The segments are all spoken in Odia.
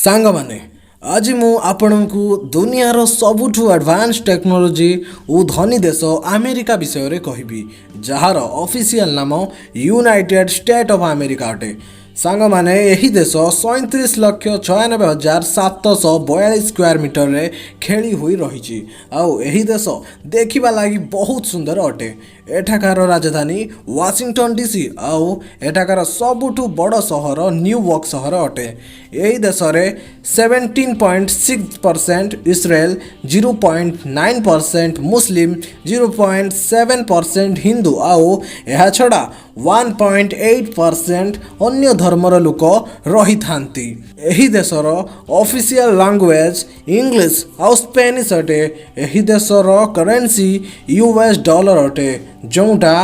ସାଙ୍ଗମାନେ, ଆଜି ମୁଁ ଆପଣଙ୍କୁ ଦୁନିଆର ସବୁଠୁ ଆଡ଼ଭାନ୍ସ ଟେକ୍ନୋଲୋଜି ଓ ଧନୀ ଦେଶ ଆମେରିକା ବିଷୟରେ କହିବି, ଯାହାର ଅଫିସିଆଲ ନାମ ୟୁନାଇଟେଡ୍ ଷ୍ଟେଟ୍ ଅଫ୍ ଆମେରିକା ଅଟେ। ସାଙ୍ଗମାନେ, ଏହି ଦେଶ 37,96,742 ସ୍କୋୟାର ମିଟରରେ ଖେଳି ହୋଇ ରହିଛି। ଆଉ ଏହି ଦେଶ ଦେଖିବା ଲାଗି ବହୁତ ସୁନ୍ଦର ଅଟେ। ଏଠାକାର ରାଜଧାନୀ ୱାଶିଂଟନ୍ ଡିସି ଆଉ ଏଠାକାର ସବୁଠୁ ବଡ଼ ସହର ନ୍ୟୁୟର୍କ ସହର ଅଟେ। ଏହି ଦେଶରେ 17.6% Israel, 0.9% ମୁସଲିମ, 0.7% Hindu ଆଉ ଏହା ଛଡ଼ା 1.8% ଅନ୍ୟ ଧର୍ମର ଲୋକ ରହିଥାନ୍ତି। ଏହି ଦେଶର ଅଫିସିଆଲ ଲାଙ୍ଗୁଏଜ ଇଂଲିଶ ଆଉ ସ୍ପେନିଶ ଅଟେ। ଏହି ଦେଶର କରେନ୍ସି ୟୁଏସ୍ ଡଲାର ଅଟେ, ଯେଉଁଟା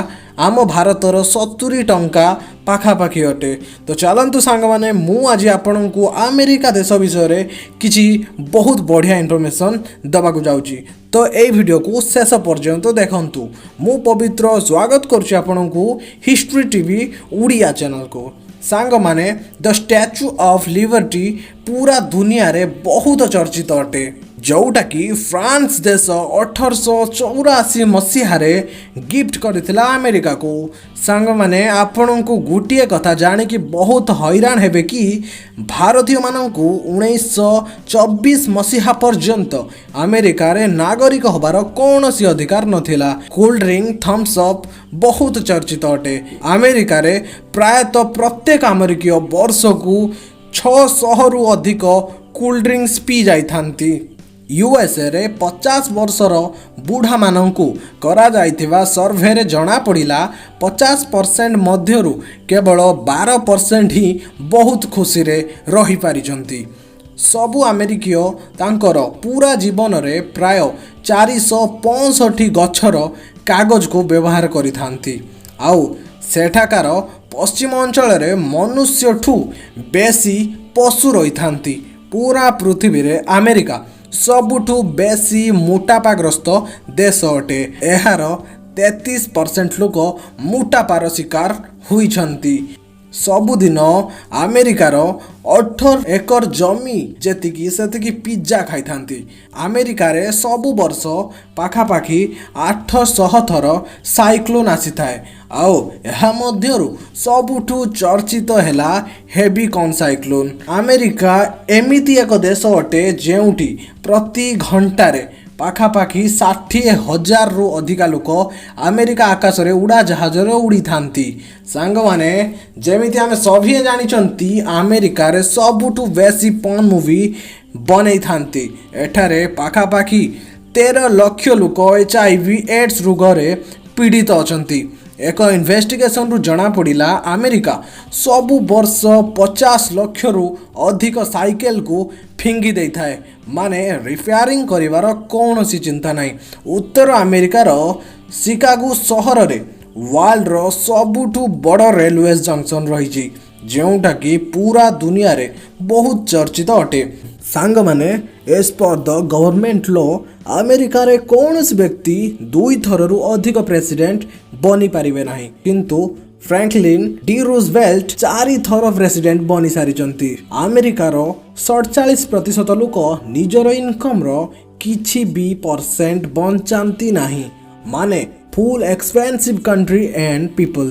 ଆମ ଭାରତର 70 ଟଙ୍କା ପାଖାପାଖି ଅଟେ। ତ ଚାଲନ୍ତୁ ସାଙ୍ଗମାନେ, ମୁଁ ଆଜି ଆପଣଙ୍କୁ ଆମେରିକା ଦେଶ ବିଷୟରେ କିଛି ବହୁତ ବଢ଼ିଆ ଇନଫର୍ମେସନ୍ ଦେବାକୁ ଯାଉଛି। ତ ଏଇ ଭିଡ଼ିଓକୁ ଶେଷ ପର୍ଯ୍ୟନ୍ତ ଦେଖନ୍ତୁ। ମୁଁ ପବିତ୍ର, ସ୍ୱାଗତ କରୁଛି ଆପଣଙ୍କୁ ହିଷ୍ଟ୍ରି ଟିଭି ଓଡ଼ିଆ ଚ୍ୟାନେଲକୁ। ସାଙ୍ଗମାନେ, ଦ ଷ୍ଟାଚ୍ୟୁ ଅଫ୍ ଲିବର୍ଟି ପୁରା ଦୁନିଆରେ ବହୁତ ଚର୍ଚ୍ଚିତ ଅଟେ, ଯେଉଁଟାକି ଫ୍ରାନ୍ସ ଦେଶ 1884 ମସିହାରେ ଗିଫ୍ଟ କରିଥିଲା ଆମେରିକାକୁ। ସାଙ୍ଗମାନେ, ଆପଣଙ୍କୁ ଗୋଟିଏ କଥା ଜାଣିକି ବହୁତ ହଇରାଣ ହେବେ କି ଭାରତୀୟମାନଙ୍କୁ 1924 ମସିହା ପର୍ଯ୍ୟନ୍ତ ଆମେରିକାରେ ନାଗରିକ ହେବାର କୌଣସି ଅଧିକାର ନଥିଲା। କୋଲ୍ଡ ଡ୍ରିଙ୍କ ଥମ୍ସ ଅପ୍ ବହୁତ ଚର୍ଚ୍ଚିତ ଅଟେ। ଆମେରିକାରେ ପ୍ରାୟତଃ ପ୍ରତ୍ୟେକ ଆମେରିକୀୟ ବର୍ଷକୁ 600ରୁ ଅଧିକ କୋଲ୍ଡ ଡ୍ରିଙ୍କସ୍ ପିଇ ଯାଇଥାନ୍ତି। ୟୁଏସ୍ଏରେ 50 ବର୍ଷର ବୁଢ଼ାମାନଙ୍କୁ କରାଯାଇଥିବା ସର୍ଭେରେ ଜଣାପଡ଼ିଲା, 50% ମଧ୍ୟରୁ କେବଳ 12% ହିଁ ବହୁତ ଖୁସିରେ ରହିପାରିଛନ୍ତି। ସବୁ ଆମେରିକୀୟ ତାଙ୍କର ପୁରା ଜୀବନରେ ପ୍ରାୟ 465 ଗଛର କାଗଜକୁ ବ୍ୟବହାର କରିଥାନ୍ତି। ଆଉ ସେଠାକାର ପଶ୍ଚିମ ଅଞ୍ଚଳରେ ମନୁଷ୍ୟଠୁ ବେଶୀ ପଶୁ ରହିଥାନ୍ତି। ପୁରା ପୃଥିବୀରେ ଆମେରିକା ସବୁଠୁ ବେଶୀ ମୋଟାପାଗ୍ରସ୍ତ ଦେଶ ଅଟେ। ଏହାର 33% ଲୋକ ମୋଟାପାର ଶିକାର ହୋଇଛନ୍ତି। ସବୁଦିନ ଆମେରିକାର 18 ଏକର ଜମି ଯେତିକି, ସେତିକି ପିଜ୍ଜା ଖାଇଥାନ୍ତି। ଆମେରିକାରେ ସବୁ ବର୍ଷ ପାଖାପାଖି 800 ଥର ସାଇକ୍ଲୋନ୍ ଆସିଥାଏ। ଆଉ ଏହା ମଧ୍ୟରୁ ସବୁଠୁ ଚର୍ଚ୍ଚିତ ହେଲା ହେଭି କନ୍ ସାଇକ୍ଲୋନ୍। ଆମେରିକା ଏମିତି ଏକ ଦେଶ ଅଟେ, ଯେଉଁଠି ପ୍ରତି ଘଣ୍ଟାରେ ପାଖାପାଖି 60,000ରୁ ଅଧିକା ଲୋକ ଆମେରିକା ଆକାଶରେ ଉଡ଼ାଜାହାଜରେ ଉଡ଼ିଥାନ୍ତି। ସାଙ୍ଗମାନେ, ଯେମିତି ଆମେ ସଭିଏଁ ଜାଣିଛନ୍ତି, ଆମେରିକାରେ ସବୁଠୁ ବେଶୀ ପର୍ନ ମୁଭି ବନେଇଥାନ୍ତି। ଏଠାରେ ପାଖାପାଖି 13 ଲକ୍ଷ ଲୋକ HIV AIDS ରୋଗରେ ପୀଡ଼ିତ ଅଛନ୍ତି। ଏକ ଇନଭେଷ୍ଟିଗେସନରୁ ଜଣାପଡ଼ିଲା, ଆମେରିକା ସବୁ ବର୍ଷ 50 ଲକ୍ଷରୁ ଅଧିକ ସାଇକେଲକୁ ଫିଙ୍ଗି ଦେଇଥାଏ। ମାନେ ରିପେୟାରିଂ କରିବାର କୌଣସି ଚିନ୍ତା ନାହିଁ। ଉତ୍ତର ଆମେରିକାର ଶିକାଗୋ ସହରରେ ୱାର୍ଲଡର ସବୁଠୁ ବଡ଼ ରେଲୱେ ଜଙ୍କସନ୍ ରହିଛି, ଯେଉଁଟାକି ପୁରା ଦୁନିଆରେ ବହୁତ ଚର୍ଚ୍ଚିତ ଅଟେ। ସାଙ୍ଗମାନେ, as per the government law, ଆମେରିକାରେ କୌଣସି ବ୍ୟକ୍ତି ଦୁଇଥରରୁ ଅଧିକ ପ୍ରେସିଡେଣ୍ଟ ବନିପାରିବେ ନାହିଁ। କିନ୍ତୁ ଫ୍ରାଙ୍କଲିନ୍ ଡି ରୁଜଭେଲ୍ଟ ଚାରିଥର ପ୍ରେସିଡେଣ୍ଟ ବନି ସାରିଛନ୍ତି। ଆମେରିକାର 47% ଲୋକ ନିଜର ଇନକମ୍ର କିଛି ବି ପରସେଣ୍ଟ ବଞ୍ଚାନ୍ତି ନାହିଁ। ମାନେ full expensive country and people।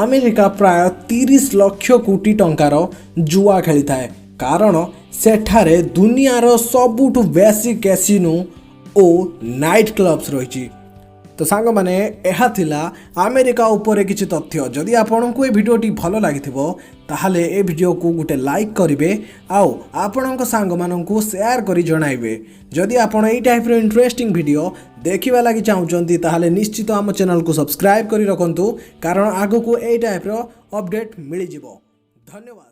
America ପ୍ରାୟ 30 ଲକ୍ଷ କୋଟି ଟଙ୍କାର ଜୁଆ ଖେଳିଥାଏ, କାରଣ ସେଠାରେ ଦୁନିଆର ସବୁଠୁ ବେଶୀ କ୍ୟାସିନୋ ଓ ନାଇଟ୍ କ୍ଲବ୍ସ ରହିଛି। ତ ସାଙ୍ଗମାନେ, ଏହା ଥିଲା ଆମେରିକା ଉପରେ କିଛି ତଥ୍ୟ। ଯଦି ଆପଣଙ୍କୁ ଏ ଭିଡ଼ିଓଟି ଭଲ ଲାଗିଥିବ, ତାହେଲେ ଏ ଭିଡ଼ିଓକୁ ଗୋଟେ ଲାଇକ୍ କରିବେ ଆଉ ଆପଣଙ୍କ ସାଙ୍ଗମାନଙ୍କୁ ସେୟାର କରି ଜଣାଇବେ। ଯଦି ଆପଣ ଏଇ ଟାଇପ୍ର ଇଣ୍ଟରେଷ୍ଟିଂ ଭିଡ଼ିଓ ଦେଖିବା ଲାଗି ଚାହୁଁଛନ୍ତି, ତାହେଲେ ନିଶ୍ଚିତ ଆମ ଚ୍ୟାନେଲକୁ ସବସ୍କ୍ରାଇବ୍ କରି ରଖନ୍ତୁ, କାରଣ ଆଗକୁ ଏଇ ଟାଇପ୍ର ଅପଡ଼େଟ୍ ମିଳିଯିବ। ଧନ୍ୟବାଦ।